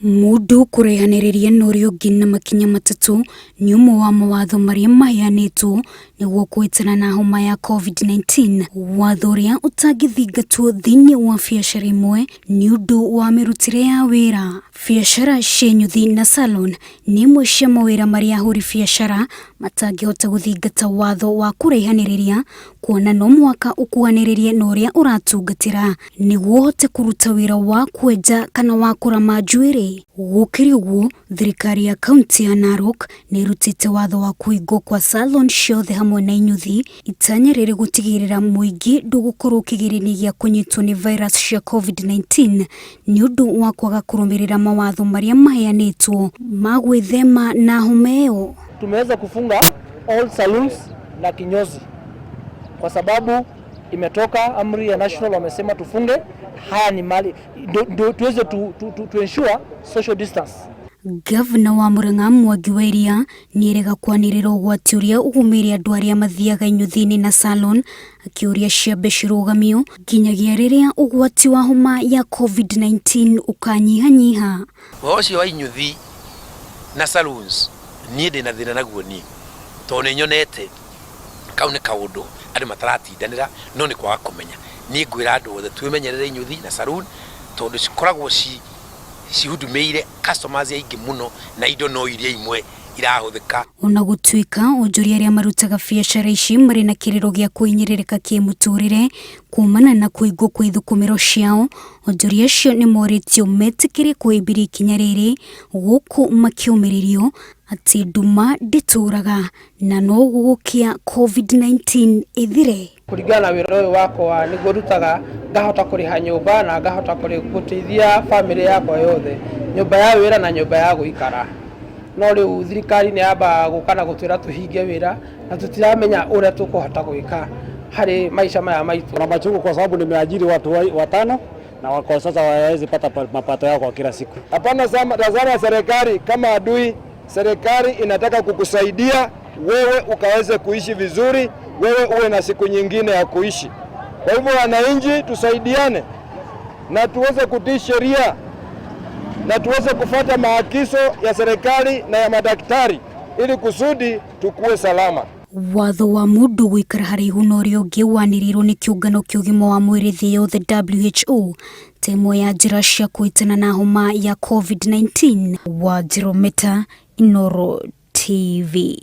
Mũndũ kũraihanĩrĩria na ũrĩa ũngĩ na makinya matatũ nĩ ũmwe wa mawatho marĩa maheanĩtwo nĩguo kũhĩtana na homa ya Covid-19. Watho ũrĩa ũtangĩthingatwo thĩinĩ wa biacara imwe nĩ ũndũ wa mĩrutĩre ya wĩra. Biacara cia nyuthi na salon nĩ imwe cia mawĩra marĩa ahũri biacara matangĩhota gũthingata watho wa kũraihanĩrĩria kuona no mũhaka ũkuhanĩrĩrie na ũrĩa ũratungatĩra nĩguo ũhote kũruta wĩra wa kwenja kana wa kũrama njuĩrĩ. Gũkĩrĩ ũguo, thirikari ya kaunti ya Narok nĩ ĩrutĩte watho wa kũhingwo kwa salon ciothe hamwe na inyuthi, itanya rĩrĩ gũtigĩrĩra mũingĩ ndũgũkorwo kĩgĩrĩinĩ gĩa kũnyitwo nĩ virus cia Covid-19 nĩ ũndũ wa kwaga kũrũmĩrĩra mawatho marĩa maheanĩtwo ma gwĩthema na homa ĩyo. Tumeweza kufunga all saloons na kinyozi kwa sababu imetoka amri ya national, wamesema tufunge. Haya ni mali ndio tuweze tu ensure social distance. Gavana wa Murang'a Mwangi wa Iria nĩerega kwanĩrĩra ũgwati ũrĩa ũgũmĩire andũ arĩa mathiaga inyuthi-inĩ na salon akĩũria ciambe cirũgamio nginyagia rĩrĩa ũgwati wa homa ya Covid-19 ũkanyihanyiha. Ũhoro ũcio wa inyuthi na saloons niĩ ndĩna thĩna naguo niĩ tondũ nĩ nyonete kau nĩ kaũndũ andũ mataratindanĩra no nĩ kwaga kũmenya. Niĩ ngwĩra andũ othe twĩmenyerere inyuthi na saloon tondũ cikoragwo cihudumĩire customers aingĩ mũno na indo no iria imwe irahũthĩka. Ona gũtuĩka onjoria arĩa marutaga biacara ici marĩ na kĩrĩro gĩa kũhinyĩrĩrĩka kĩmũtũrĩre kumana na kũhingwo kwa ithũkũmĩro ciao, onjoria acio nĩ morĩtio metĩkĩre kũhĩmbĩria ikinya rĩrĩ gũkũ makĩũmĩrĩrio atĩ nduma ndĩtũraga na no gũgũkĩa Covid-19 ĩthire. Kũringana na wĩra ũyũ wakwa nĩguo ndutaga ngahota kũrĩha nyũmba na ngahota gũteithia bamĩrĩ yakwa yothe, nyũmba ya wĩra na nyũmba ya gũikara. No rĩu thirikari nĩ yambaga gũka na gũtwĩra tũhinge wĩra na tũtiramenya ũrĩa tũkũhota gwĩka harĩ maica maya maitũ. Na machungu kwa sababu nimeajiri watu watano na wako sasa hawawezi pata mapato yao kwa kila siku. Hapana tazama serikali kama adui. Serikali inataka kukusaidia wewe ukaweze kuishi vizuri, wewe uwe na siku nyingine ya kuishi. Kwa hivyo wananchi, tusaidiane na tuweze kutii sheria na tuweze kufuata maagizo ya serikali na ya madaktari ili kusudi tukue salama. Watho wa mũndũ gũikara haraihu na ũrĩa ũngĩ wanĩrĩirwo nĩ kĩũngano kĩa ũgima wa mwĩrĩ thĩ yothe WHO ta ĩmwe ya njĩra cia kũhĩtana na homa ya Covid-19. Wanjirũ Meta, Inooro TV.